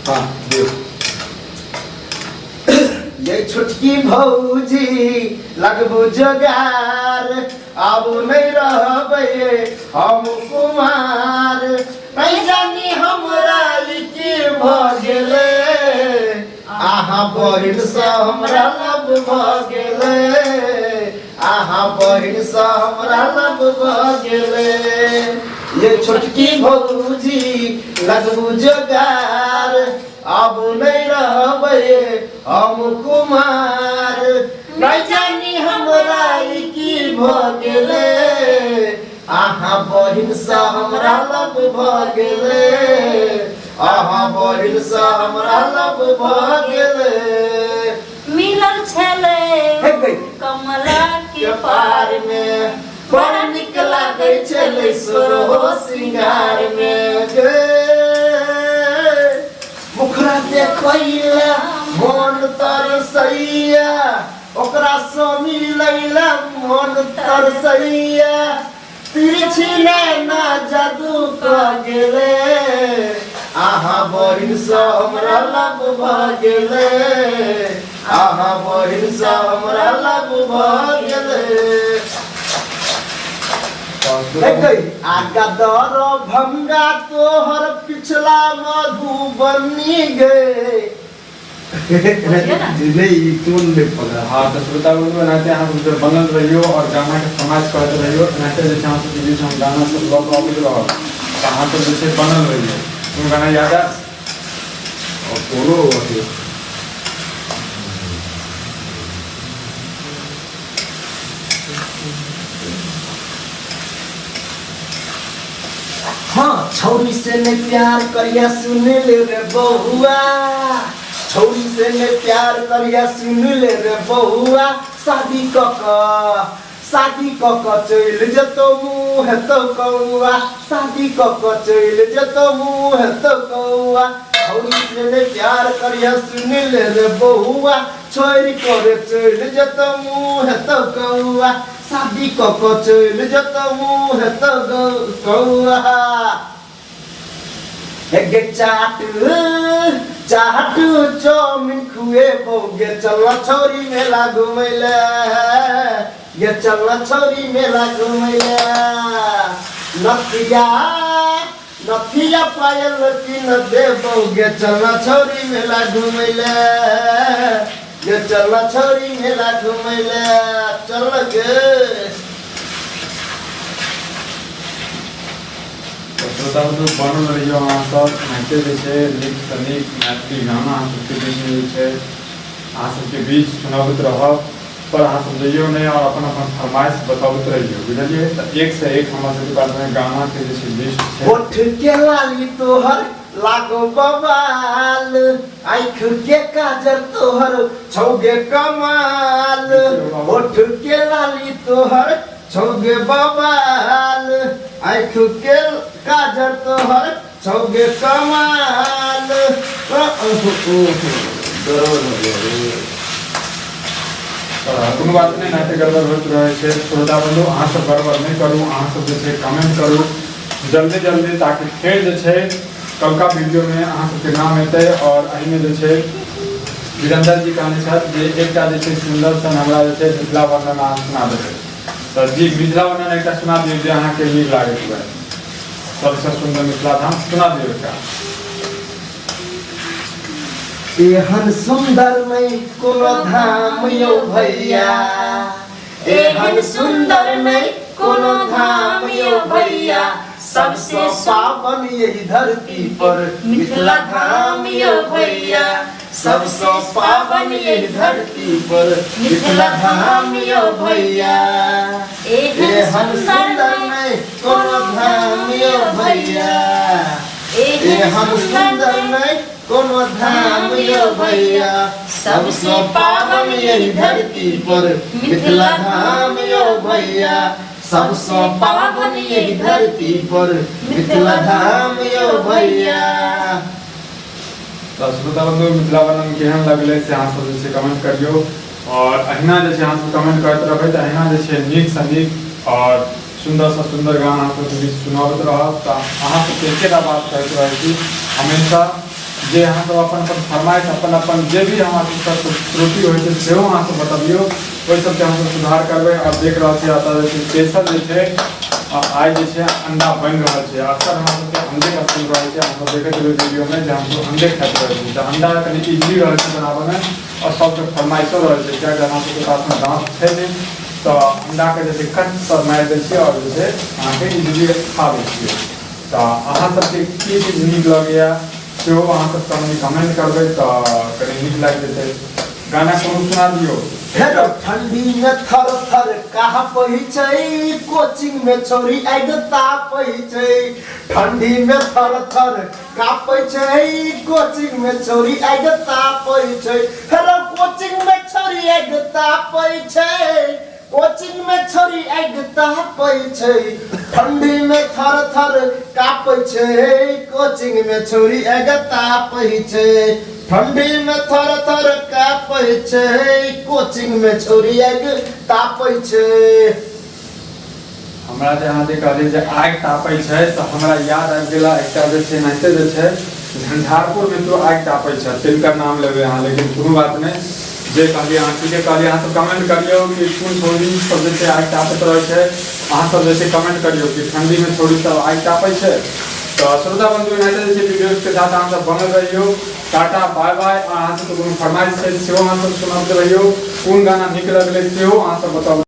हाँ दियौ। ये छोटकी भौजी लगबू जोगार, आब नहीं रहबै हम कुमार। नहीं जानी हमरा ई की भऽ गेलै, अहाँ बहिनसँ हमरा लव भऽ गेलै, अहाँ बहिनसँ हमरा लव भऽ गेलै। ये छोटकी भौजी लगबू जोगार, आब नहीं रहबै हम कुमार। नहीं जानी हमरा ई की भऽ गेलै, अहाँ बहिनसँ हमरा लव भऽ गेलै, अहाँ बहिनसँ हमरा लव भऽ गेलै। मिलल छलै हे गई। कमला के के पार पार में बड़ नीक लागै छलै सोरहो सिंगार में गे। मुखरा देखैला मन तरसैया, ओकरा सँ मिलैला मन तरसैया। तिरछी नैना जादू कऽ गेलै, अहाँ बहिनसँ हमरा लव भऽ गेलै, अहाँ बहिनसँ हमरा लव भऽ गेलै। आगा दर भंगा तोहर पिछला मधुबनी गे। नहीं, ई टोन नहीं पकड़ा। हाँ, तऽ श्रोता बंधु, एनाहिते अहाँ सब जे बनल रहियौ आओर गानाके फरमाइश करैत रहियौ। एनाहिते जे छै अहाँ सबके बीच हम गाना सब लऽ कऽ अबैत रहब, तऽ अहाँ सब जे छै बनल रहियौ। कोनो गाना याद आयल? और कोनो अथी हाँ, छौरी से ने प्यार करिया सुन ले रे बहुआ, छौरी से ने प्यार करिया सुन ले रे बहुआ। शादी क क, शादी क क चलि जेतौ मुँह हेतौ कौआ, शादी क क चलि जेतौ मुँह हेतौ कौआ। छौरी से ने प्यार करिया सुन ले रे बहुआ, छोड़ि करे चलि जेतौ मुँह हेतौ कौआ, शादी कऽ कऽ चलि जेतौ मुँह हेतौ कौआ। हे गे चाट चाट चाउमिन खुएबौ गे, चल छौरी मेला घुमै ले गे, चल छौरी मेला घुमै ले। नथिया नथिया पायल किन देबौ गे, चल छौरी मेला घुमै ले गे, चल छौरी मेला घुमै ले, चल गे। तऽ श्रोता बंधु, बनल रहियौ अहाँ सब। एनाहिते जे छै नीकसँ नीक मैथिली गाना अहाँ सबके बीचमे जे छै अहाँ सबके बीच सुनबैत रहब, पर अहाँ सब जइयौ नहि आओर अपन अपन फरमाइश बतबैत रहियौ, बुझलियै? तऽ एकसँ एक हमरा सबके पासमे गानाके जे छै लिस्ट छै। होठ के लाली तोहर लागो बवाल, आँख के काजर तोहर छौगे कमाल। होठ के लाली तोहर छौगे बवाल, आँख के काजर तोहर छौगे कमाल। गड़बड़ हो गया रे। तऽ कोनो बात नहि, एनाहिते गड़बड़ होइत रहै छै। श्रोता बंधु, अहाँ सब गड़बड़ नहि करू, अहाँ सब जे छै कमेंट करू जल्दी जल्दी, ताकि फेर जे छै कलका वीडियोमे अहाँ सबके नाम एतै। आओर एहिमे जे छै वीरेंद्र जी कहने छथि जे एकटा जे छै सुन्दर सन हमरा जे छै मिथिला वर्णन अहाँ सुना देबै। तऽ जी, मिथिला वर्णन एकटा सुना दियौ जे अहाँके नीक लागैत हुए, सबसँ सुन्दर मिथिला धाम सुना दियौ एकटा। एहन सुन्दर नहि कोनो धाम यौ भैया, एहन सुन्दर नहि कोनो धाम यौ भैया, सबसे पावन यही धरती पर मिथिला धाम यौ भैया, सबसे पावन यही धरती पर मिथिला धाम यौ भैया। एहन सुन्दर नहि कोनो धाम यौ भैया, एहन सुन्दर नहि कोनो धाम यौ भैया, सबसे पावन यही धरती पर मिथिला धाम यौ भैया, सबसे पावन यही धरती पर मिथिला धाम यौ भैया। तऽ श्रोता बंधु, मिथिला वर्णन केहन लगलै से अहाँ सब जे छै कमेंट करियौ, आओर अहिना जे छै अहाँ सब कमेंट करैत रहबै तऽ अहिना जे छै नीकसँ नीक आओर सुन्दरसँ सुन्दर गाना अहाँ सबके बीच सुनाबैत रहब। तऽ अहाँ सबके एकेटा बात कहैत रहै छी, हमेशा जे अहाँ सब अपन अपन फरमाइश, अपन अपन जे भी हमरा सबके त्रुटि होइ छै सेहो अहाँ सब बतबियौ, ओहि सबके हमसब सुधार करबै। आओर देख रहल छियै एतऽ जे छै स्पेशल जे छै आइ जे छै अंडा बनि रहल छै। अक्सर हमरा सबके अंडे पसन्द रहै छै, हमसब देखैत रहै वीडियोमे जे हमसब अंडे खाइत रहै छी। तऽ अंडा कनि इजी रहै छै बनाबऽमे आओर सबके फरमाइशो रहै छै, किएकि हमरा सबके पासमे दाँत छै नहि, तऽ अंडाके जे छै कट सब मारि दै छियै आओर जे छै अहाँके इजीली खा लै छियै। तऽ अहाँ सबके की चीज नीक लगैए सेहो अहाँ सब कनि कमेंट करबै तऽ कनि नीक लागि जेतै। गाना कोनो सुना दियौ। हेलो ठंडी में थर थर काँपै छै, कोचिंग में छौरी आगि तापै छै। ठंडी में थर थर काँपै छै, कोचिंग में छौरी आगि तापै छै। हेलो कोचिंग में छौरी आगि तापै छै, कोचिंग में छौरी आगि तापै छै। ठंडी में थर थर काँपै छै, कोचिंग में छौरी आगि तापै छै। ठंडी में थर थर काँपै छै, कोचिंग में छौरी आगि तापै छै। हमरा जे अहाँ जे कहलियै जे आगि तापै छै तऽ हमरा याद आबि गेल एकटा जे छै एनाहिते जे छै झंझारपुरमे तो आगि तापै छै, तिनकर नाम लेबै अहाँ, लेकिन कोनो बात नहि, जे कहलियै अहाँ ठीके कहलियै। अहाँ सब कमेंट करियौ कि कोन छौरी सब जे छै आगि तापैत रहै छै। अहाँ सब जे छै कमेंट करियौ कि ठंडीमे छौरी सब आगि तापै छै। तऽ श्रोता बंधु एनाहिते जे छै वीडियो के साथ अहाँ सब बनल रहियौ। टाटा बाय बाय। अहाँ सबके कोनो फरमाइश छै सेहो अहाँ सब सुनाबैत रहियौ, कोन गाना नीक लगलै सेहो अहाँ सब बताउ।